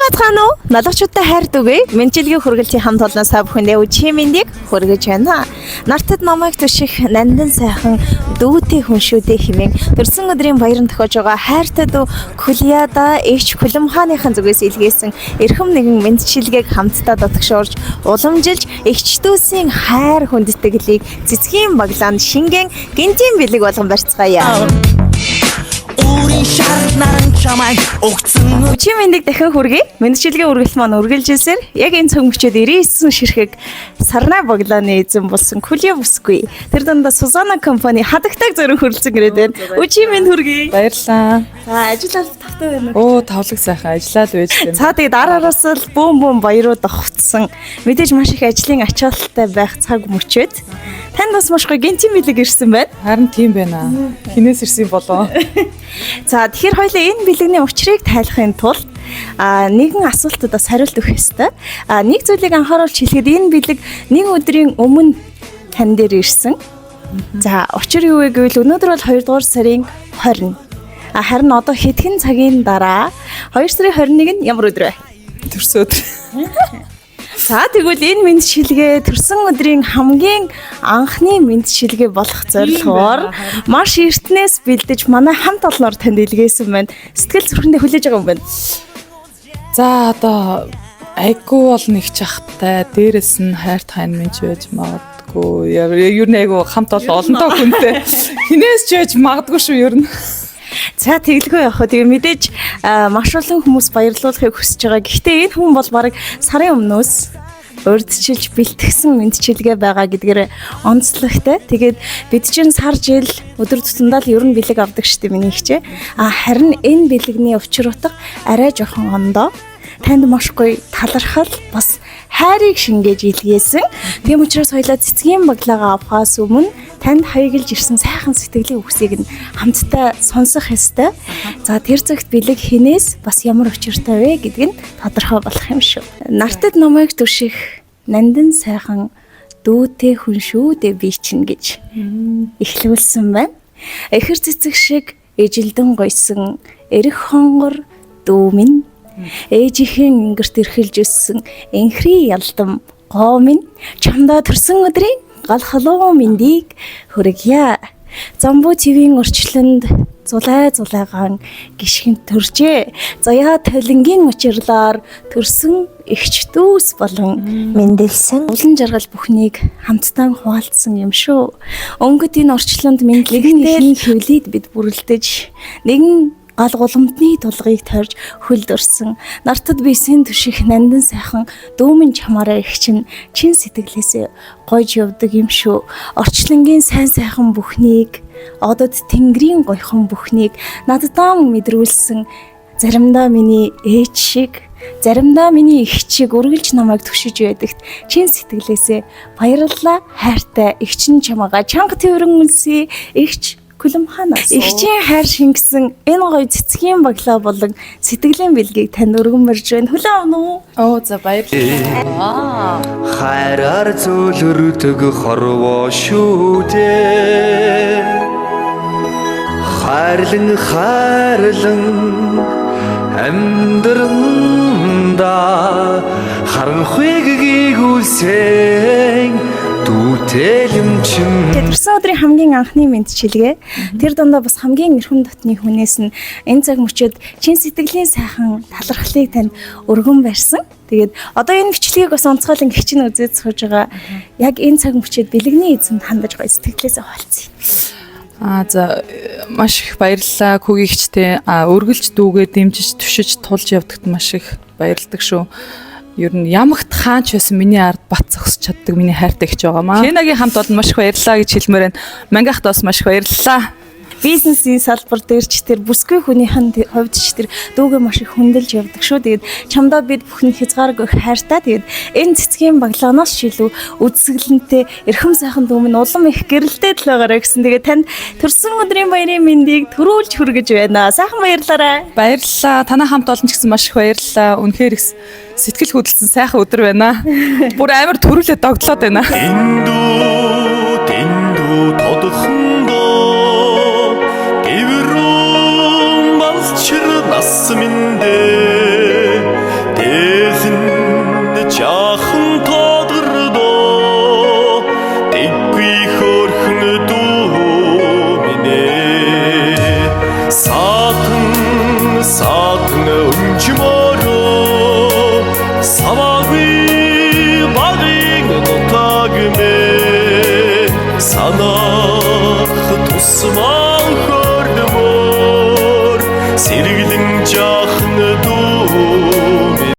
Сайн бацгаана уу? Налуучуудтай хайр дүгээ. Мэнчилгээ хүргэлтийн хамт олноос та бүхэндээ өчийн мэндийг хүргэж байна. Нартад намайг түших нандин сайхан дүүтэй хүн шүдэ хэмээн төрсөн өдрийн баяранд тохиож байгаа хайртай дүү Күльяда Эвч Күлэм хааныхын зүгээс илгээсэн эрхэм нэгэн мэндчилгээг хамтдаа дотгошоорж уламжилж эгч дүүсийн хайр хүндэтгэлийг цэцгийн баглаанд шингэн гинтийн бэлэг болгон барьцгаая. Өөрийн шаардлан чамайг өгцөн. Өчийн мэндийг дахин хүргэе. Мэндчилгээ үргэлт маань үргэлжилсээр яг энэ цаг мөчид 99 ширхэг сарнай баглааны эзэн болсон Күлья бүсгүй. Тэр дундаа Сузана компани хадагтайг зорин хүрэлцэн ирээд байна. Өчийн мэнд хүргэе. Баярлалаа. За, ажил аль тавтай байна уу? Оо, тавлаг сайхан ажиллаад байж байна. За, тэгээд ар араас л бүүн бүүн баярууд огцсон. Мэдээж маш их ажлын ачаалттай байх цаг мөчөөд танд бас маш гоё гинтийн бэлэг ирсэн байна. Харин тийм байна. Хинээс ирсэн болоо. За, тэгэхээр хоёлаа энэ бэлгэний учрыг тайлахын тулд нэгэн асуултад бас хариулт өгөх ёстой. Нэг зүйлийг анхааруулж хэлэхэд энэ бэлэг нэг өдрийн өмнө тань дээр ирсэн. За, учир юу вэ гэвэл өнөөдөр бол 2 дугаар сарын 20. Харин одоо хэдхэн цагийн дараа 2 сарын 21 нь ямар өдөр вэ? Төрсөн өдөр. За, тэгвэл энэ мэндчилгээ төрсөн өдрийн хамгийн анхны мэндчилгээ болох зорилгоор маш эртнээс бэлдэж манай хамт олноор танд илгээсэн байна. Сэтгэл зүрхэндээ хүлээж байгаа юм байна. За, одоо айгуу бол нэг чахтай. Дээрэс нь хайрт хайн минь ч байж магадгүй. Ер нь айгуу хамт олон олонтоо хүнтэй. Хинээс ч байж магадгүй шүү ер нь. За, тэгэлгүй явах. Тэгээ мэдээж маш олон хүмүүс баярлуулахыг хүсэж байгаа. Гэхдээ энэ хүн бол бараг сарын өмнөөс урьдчилж бэлтгэсэн мэндчилгээ байгаа гэдгээр онцлогтой. Тэгээд бид чинь сар жил өдөр тутамдаа л ер нь бэлэг авдаг штеп, миний ихчээ. Харин энэ бэлэгний учир утга арай жоохон ондоо. Танд маш гоё талархал бас хайрыг шингээж илгээсэн. Тийм учраас хоёлаа цэцгийн баглаагаа авахаас өмнө танд хаяглж ирсэн сайхан сэтгэлийн үгсийг нь хамтдаа сонсох ёстой. За, тэр цагт бэлэг хинээс бас ямар учиртай вэ гэдг нь тодорхой болох юм шүү. Нартад намайг түших нандин сайхан дүүтэй хүн шүү дээ би чинь гэж эхлүүлсэн байна. Эхэр цэцэг шиг ижилдэн гойсон эрэх хонгор дүү минь, ээжийнхэн ингэрт эрхэлж өссөн энхрийн ялдам гоо минь, чамдаа төрсөн өдрийн гал халуун мэндийг хүргье. Замбуу твийн өрчлөнд зулай зулайгаан гიშгэн төржээ. Заяа толингийн учирлаар төрсөн эгч дүүс болон мэндэлсэн улан жаргал бүхнийг хамтдаа хуваалцсан юм шүү. Өнгөт энэ орчлонд мэдлэгтэй хөвлөд бид бүрэлдэж нэгэн гал гуламтны тулгыг тойрж хөлд өрсөн. Нартад биесийн түших нандин сайхан дүүмэн чамаараа их чинь чин сэтгэлээсээ гойж явдаг юм шүү. Орчлонгийн сайн сайхан бүхнийг, одод тэнгэрийн гоёхон бүхнийг наддаа мэдрүүлсэн заримдаа миний ээж шиг, заримдаа миний эгч шиг үргэлж намайг түшиж байдагт чин сэтгэлээсээ баярлалаа. Хайртай эгч нь чамаагаа чанга тээврэн үнсээ, эгч Күлэм хаанаас. Эгчийн хайр шингэсэн энэ гоё цэцгийн баглаа болон сэтгэлийн бэлгийг танд өргөн барьж байна. Хүлээн авна уу? Оо, за, баярлалаа. Хайраар зөөлрдөг хорвоо шүү дээ. Хайрлан хайрлан амьдранда харанхуйг гүйсэн дүүтэлэмчин. Төрсөн өдрийн хамгийн анхны мэндчилгээ. Тэр дундаа бас хамгийн эрхэм дотны хүнээс нь энэ цаг мөчид чин сэтгэлийн сайхан талархлыг танд өргөн барьсан. Тэгээд одоо энэ бичлэгийг бас онцгойлон гिचэн үзээд сууж байгаа. Яг энэ цаг мөчид бэлэгний эзэнд хандаж гоё сэтгэлээсээ хуваалцъя. За, маш их баярлалаа Күгийгчтэй. Өргөлж дүүгээ дэмжиж түшиж тулж явдагт маш их баярладаг шүү. Ер нь ямагт хаанч байсан миний ард бат зогсож чаддаг миний хайртай гэж байгаа маа. Кенагийн хамт олон маш их баярлалаа гэж хэлмээр байна. Мангахт бас маш их баярлалаа. Бизнесийн салбар дээр ч тэр бүсгүй хүнийхэн хувьд ч тэр дүүгээ маш их хөндлөж явдаг шүү. Тэгээд чамдаа бид бүхэн хязгааргүй их хайртай. Тэгээд энэ цэцгийн баглааноос ч илүү үзэсгэлэнтэй эрхэм сайхан дүү минь улам их гэрэлтэй л байгаарай гэсэн. Тэгээд танд төрсөн өдрийн баярын мэндийг төрүүлж хүргэж байна. Сайхан баярлалаа. Баярлалаа. Танай хамт олон ч гэсэн маш их баярлалаа. Үнэхээр их сэтгэл хөдлөсөн сайхан өдөр байна. Бүр амар төрүүлээ догтлоод байна. Эндүү тэндүү тодхондоо гэврүүн балчир нас минь дээ. Тусмал хөрнөмөр сэргэлэн жаахан дүү.